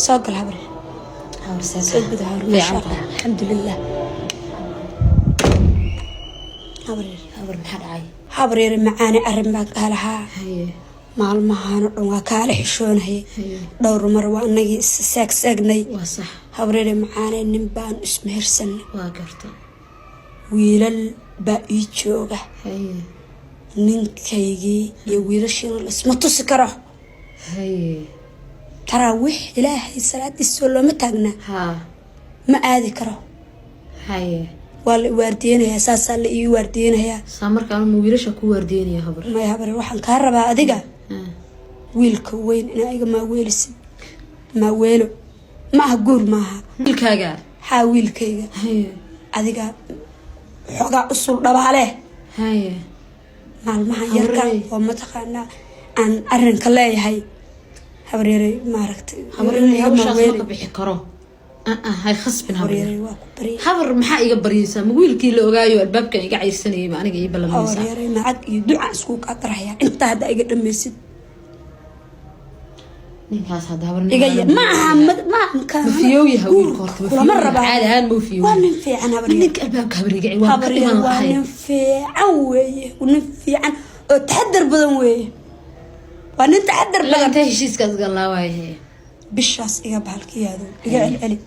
Soo gal, habaryar. Soo guda, habar. Maasha Allah, alxamdulilah, habaryar. Habar, maxaa dhacay? Habaryar macaane, arrin baan kaa lahaa. Maalmahaan oo dhan waa kaala xishoonayay. Dhowr mar waa anagii is saag-saagnay. Waa sax. Habaryare macaane, nin baan ismehersanay. Waa garta. Wiilal baa ii jooga. Ninkaygii iyo wiilashiina laisma tusi karo. Taraawiix Ilaahay salaadiisoo looma taagnaa. Ma aadi karo. Waa la i waardiyeynayaa, saasaa la ii waardiyeynayaa. Saa marka anuma wiilasha ku waardiyenaya, habar? Maya, habaryar, waxaan kaa rabaa adiga wiilka weyn inaa iga maaweelisid. Maaweelo ma aha, guur maaha. Wiilkaaga? Haa, wiilkayga. Adiga xoogaa usul dhabaale. Maalmahan yarka Habarey. oo mataqaanaa aan arinka leeyahay, habaryare, maaragtay. Habar, iga hawshaas ma maaweeli. ka bixi karo. Hay khasbin, habar. Habaryare, waa ku baryay. Habar, maxaa iga baryaysaa? Ma wiilkii la ogaayo albaabkan iga cayrsanayay ma aniga ii ballamaysaa? Habaryare, lacag iyo ducaan isku kaa daraya intaa hadda iga dhammaysid. Ninkaas hadda, habar, Iga ma aha ma Ma fiyoow yahay wiilka horta? Ma kulama fiyoow yahay? rabaa. Caadi ahaan ma fiyoow Waa yahay? nin fiican, habaryar. Ninka albaabka, habar, iga waa ka Habaryar, dhiman waa lahay. nin fiican weeye, nin fiican oo taxadar badan weeye, waa nin taxadar Ilaa badan. intee heshiiskaas galnaa waaye? Bishaas iga bahalkiyaado, iga celceli.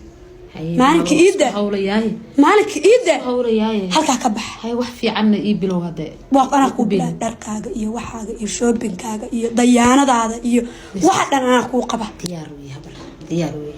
Haye, Maalinka waa iidda. hawlayaaye. Maalinka iidda. Hawlayaaye. Halkaa ka baxa. Haye, wax fiicanna ii bilow hadde. Waa anaa kuu Ku bilaa dharkaaga iyo waxaaga iyo shoppingkaaga iyo dayaanadaada iyo waxa dhan anaa kuu qaba. Diyaar wey, habar, diyaar wey.